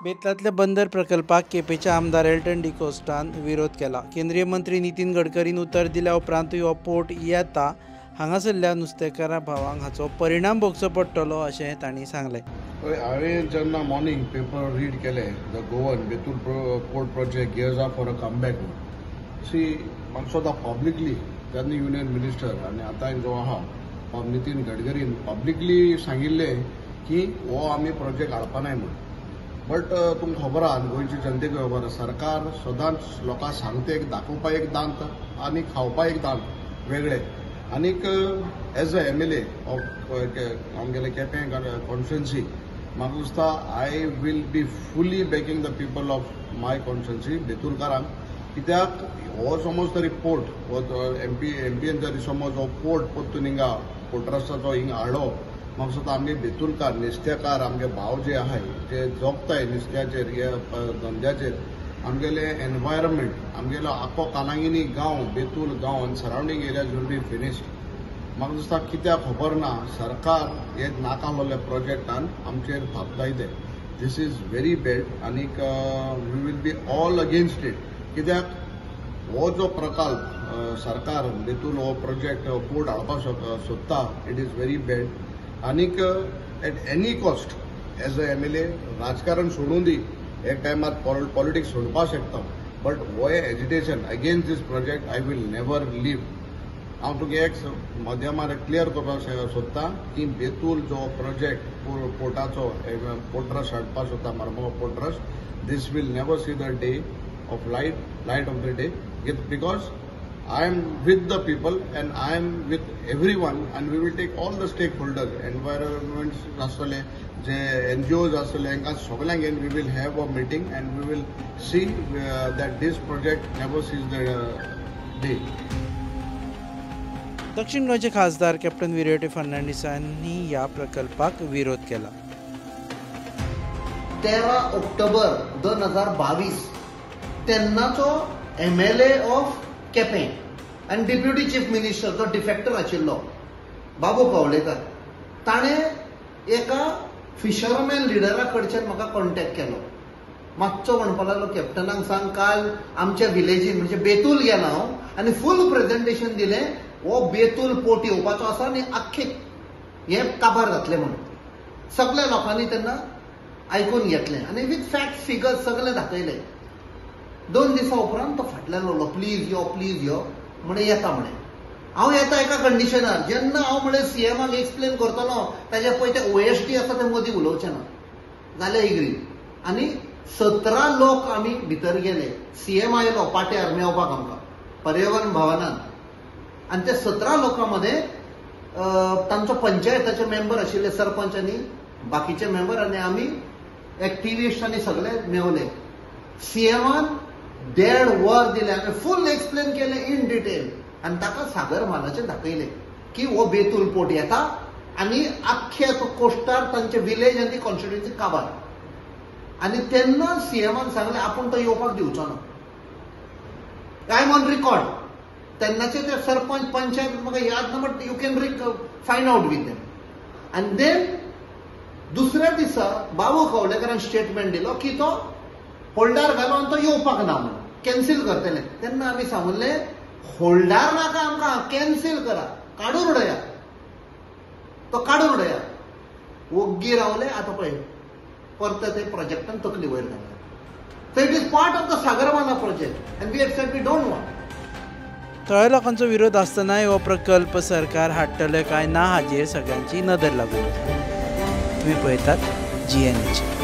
बेतलांतल्या बंदर प्रकल्पाक केपेंचे आमदार एल्टन डिकोस्टान विरोध केला. केंद्रीय मंत्री नितीन गडकरीन उतर दिल्या उपरांतूय हो पोर्ट येता हांगासरल्या नुस्तेकारा भावांक हाचो परिणाम भोगचो पडटलो अशें तांणी सांगलें. हांवें जेन्ना मॉर्निंग पेपर रीड केले, the Goan Betul port project gears up for a comeback. See, म्हाका दिसता पब्लिकली जेन्ना युनियन मिनिस्टर आनी आतां जो आहा नितीन गडकरीन पब्लिकली सांगिल्लें की हो आमी प्रोजेक्ट हाडपा नाय म्हूण. बट तुमकां खबर आहा, गोंयची जनतेक खबर आहा, सरकार सदांच लोकांक सांगता एक, दाखोवपा एक दांत आनी खावपा एक दांत वेगळे. आनीक as a MLA of आमगेले केपें कॉन्स्टिट्युएन्सी, म्हाका दिसता I will be fully backing the people of my constituency बेतूलकारांक. कित्याक हो समज तरी पोर्ट हो एमपीएन तरी समज हो पोर्ट परतून हिंगा पोर्ट ट्रस्टाचो हिंगा हाडलो, म्हाका दिसता आमगे बेतूलकार नुस्तेकार आमगे भाव जे आहाय जे जगताय नुस्त्याचेर हे धंद्याचेर, आमगेले एनवायरमेंट, आमगेलो आख्खो कालांगिनी गांव बेतूल गांव आनी surrounding areas will be finished. म्हाका दिसता कित्याक खबर ना सरकार हे नाका आहलोल्या प्रोजेक्टान आमचेर थापताय. This is very bad आनीक we will be all against it. कित्याक हो जो प्रकल्प सरकार बेतूल हो प्रोजेक्ट पोर्ट हाडपाक सोदता, it is very bad. आनीक at any cost as a MLA राजकारण सोडून दी, एक टायमार पॉलिटिक्स सोडपाक शकता, बट हो agitation against this project I will never leave. हांव तुका एक मध्यमार क्लियर करपाक सोदता की बेतूल जो प्रोजेक्ट पोर्टाचो पोर्ट ट्रस्ट हाडपाक सोदता, Marmugao port trust, this will never see the day of light of the day, because I am with the people and I am with everyone and we will take all the stakeholders, environment आसतले, जे NGOs आसतले, हांकां सगल्यांक घेवन we will have a meeting and we will see that this project never sees the day. दक्षिण गोंयचे खासदार captain Viriato फर्नांडीसांनी ह्या प्रकल्पाक विरोध केला. 13 ऑक्टोबर 2022 तेन्नाचो MLA of Quepem आनी डेप्युटी चीफ मिनिस्टर जो डिफेक्टर आशिल्लो बाबू कवळेकर, ताणें एका फिशरमॅन लिडरा कडच्यान म्हाका कॉन्टेक्ट केलो. मातसो म्हणपाक लागलो, कॅप्टनाक सांग काल आमच्या विलेजीन म्हणजे बेतूल गेला हांव आनी फूल प्रेजेंटेशन दिलें, हो बेतूल पोर्ट येवपाचो आसा आनी आख्खे हें काबार जातलें म्हणून. सगल्या लोकांनी तेन्ना आयकून घेतलें आनी विथ फॅक्ट फिगर्स सगळें दाखयलें. 2 दिसां उपरांत तो फाटल्यान उरलो, प्लीज यो प्लीज यो म्हणे, येता म्हणे. हांव येता एका कंडिशनार, जेन्ना हांव म्हळे सीएमाक एक्सप्लेन करतलो ताज्या पळय ते OSD आसा ते मदीं उलोवचें ना जाल्यार एग्री. आनी 17 लोक आमी भितर गेले. सीएम आयलो पाट्यार मेवपाक आमकां पर्यावरण भवनान, आनी ते 17 लोकां मदें तांचो पंचायताचे मेंबर आशिल्ले सरपंच आनी बाकीचे मेंबर आनी आमी एक्टिविस्ट आनी सगळे मेवले. सीएमान 1.5 वर दिलें आनी फूल एक्सप्लेन केलें इन डिटेल आनी ताका सागर म्हालाचें दाखयलें की हो बेतूल पोर्ट येता आनी आख्खे तो कोस्टार तांचे विलेज आनी कॉन्स्टिट्युएन्सी काबार. आनी तेन्ना सीएमान सांगलें आपूण तो येवपाक दिवचो ना. I am on record. तेन्नाचे ते सरपंच पंचायत म्हाका याद ना, but you can find out with them. आनी देन दुसऱ्या दिसा बाबू कवळेकरान स्टेटमेंट दिलो की तो होल्डार घालो आनी तो येवपाक ना म्हणून कॅन्सील करतले. तेन्ना आमी सांगले होल्डार नाका आमकां, कॅन्सील करा, काडून उडया, तो काडून उडया. ओग्गी रावले. आतां पळय परत ते प्रोजेक्टान तकली वयर घातली. So it is part of the Sagarmala project and we have said we don't want. थळ्या लोकांचो विरोध आसतनाय हो प्रकल्प सरकार हाडटले काय ना हाजेर सगळ्यांची नदर लागून आसा. तुमी पळयतात GNH.